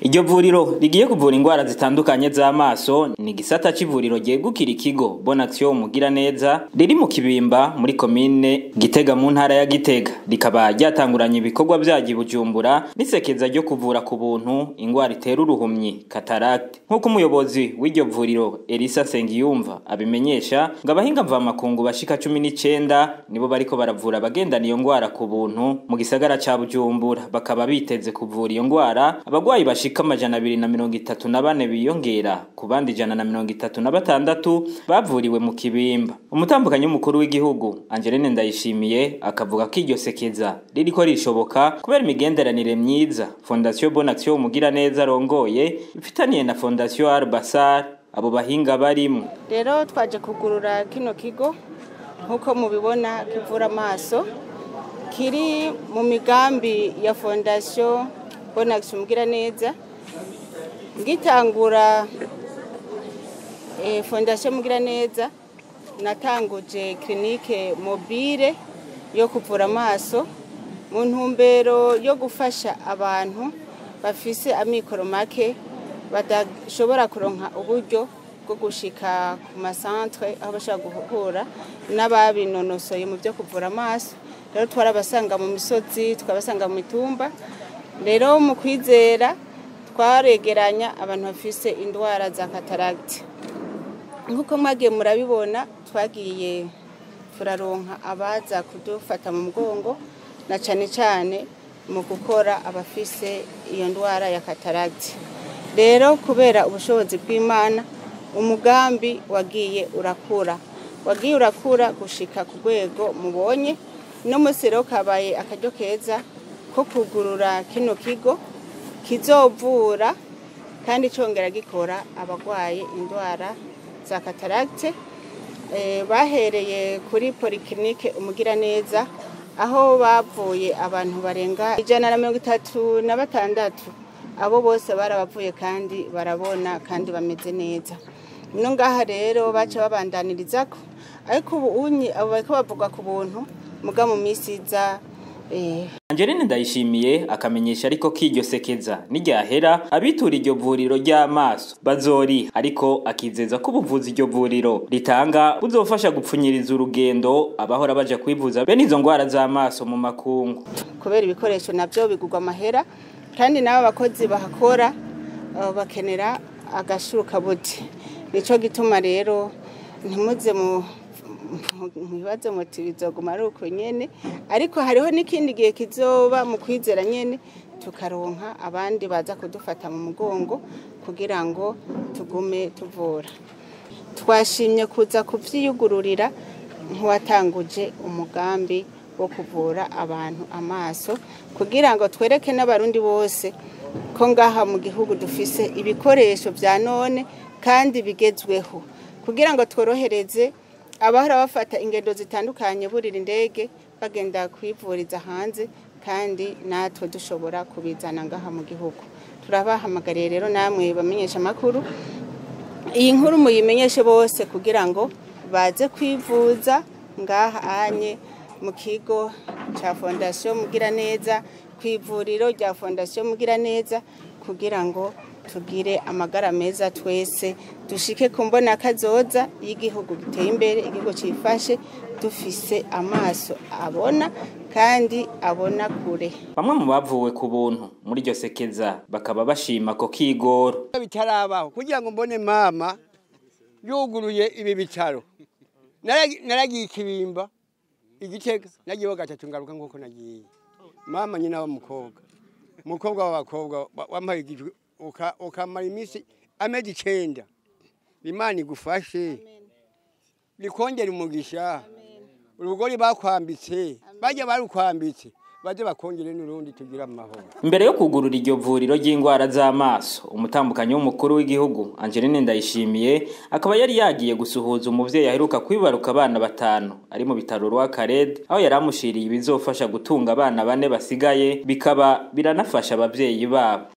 Iryo vuriro rigiye kuvura ingwara zitandukanye z'amaso ni igisata c'ivuriro ryegukira ikigo Bonne Action Mugiraneza riri mu Kibimba muri komine Gitega mu ntara ya Gitega, rikaba ryatanguranye ibikorwa vyaryo i Bujumbura n'isekeza ryo kuvura ku buntu ingwara itera uruhumyi cataracte. Nk'uko umuyobozi w'iryo vuriro Elisa Nsengiyumva abimenyesha, ngo abahinga mvamakungu bashika 19 nibo bariko baravura abagendana iyo ngwara ku buntu mu gisagara ca Bujumbura, bakaba biteze kuvura iyo ngwara abagwayi bashika 234 biyongera ku bandi 136 bavuriwe mu Kibimba. Umutambukanyi w'umukuru w'igihugu Angeline Ndayishimiye akavuga ko iryo sekeza ririko rishoboka kubera imigenderanire myiza Fondation Bonne Action Mugiraneza arongoye ifitaniye na Fondation Al-Basar abo bahinga barimwo. Rero twaje kugurura kino kigo nkuko mubibona kivura amaso, kiri mu migambi ya Fondation Bonne Action Mugiraneza. Ngitangura Fondation Mugiraneza natanguje clinique mobile yo kuvura amaso mu ntumbero yo gufasha abantu bafise amikoro make badashobora kuronka uburyo bwo gushika ku masantre aho bashobora guhura n'ababinonosoye mu byo kuvura amaso. Rero twarabasanga mu misozi, twabasanga mu mitumba. Rero mu kwizera twaregeranya abantu bafise indwara za cataracte. Nkuko mwagiye murabibona, twagiye turaronka abaza kudufata mu mugongo na cane cane mu gukora abafise iyo ndwara ya cataracte. Rero kubera ubushobozi bw'Imana umugambi wagiye urakura gushika ku rwego mubonye. No musi rero kabaye akaryo keza ko kugurura kino kigo kizovura kandi congera gikora abagwaye indwara za cataracte. Bahereye kuri polyclinique Umugiraneza aho bavuye abantu barenga 136, abo bose barabavuye kandi barabona kandi bameze neza. No ngaha rero baca babandanyirizako, ariko ubu unyi abo bariko bavuga ku buntu muga mu misi iza. Angeline Ndayishimiye akamenyesha ariko ko iryo sekeza niryahera abitura iryo vuriro ry'amaso bazori, ariko akizeza ko ubuvuzi iryo vuriro ritanga buzofasha gupfunyiriza urugendo abahora baja kwivuza bene izo ngwara z'amaso mu makungu. Kubera ibikoresho navyo bigurwa amahera, kandi n'abo bakozi bahakora bakenera agashurukabuti. Nico gituma rero ntimuze mu mwibaze muti bizoguma ari uko nyene, ariko hariho n'ikindi gihe kizoba mu kwizera nyene tukaronka abandi baza kudufata mu mugongo kugira ngo tugume tuvura. Twashimye kuza kuvyiyugururira nk'uwatanguje umugambi wo kuvura abantu amaso, kugira ngo twereke n'abarundi bose ko ngaha mu gihugu dufise ibikoresho vya none kandi bigezweho, kugira ngo tworohereze abahora bafata ingendo zitandukanye burira indege bagenda kwivuriza hanze, kandi natwe dushobora kubizana ngaha mu gihugu. Turabahamagariye rero namwe bamenyesha amakuru, iyi nkuru muyimenyeshe bose kugira ngo baze kwivuza ngaha anye mu kigo ca Fondation Mugiraneza, kwivuriro rya Fondation Mugiraneza, kugira ngo tugire amagara meza twese, dushike ku mbona kazoza y'igihugu giteye imbere, igihugu cifashe, dufise amaso abona kandi abona kure. Bamwe mu bavuwe ku buntu muri iryo sekeza bakaba bashima ko kigoro bitarabaho kugira ngo mbone mama yuguruye ibi bitaro. Naragiye Kibimba Igitega, nagiye gatatu ngaruka nkuko nagiye. Mama nyina w'umukobwa, umukobwa w'abakobwa wampaye igijwi ukamara iminsi amezi 9. Imana igufashe, likongera umugisha. Urugori bakwambitse, bajya barukwambitse, baje bakongere n'urundi tugira amahoro. Imbere yo kugurura iryo vuriro ry'ingwara z'amaso, umutambukanyi w'umukuru w'igihugu Angeline Ndayishimiye akaba yari yagiye gusuhuza umuvyeyi aheruka kwibaruka abana 5 ari mu bitaro rwa Karede, aho yari amushiriye ibizofasha gutunga abana 4 basigaye, bikaba biranafasha abavyeyi babo.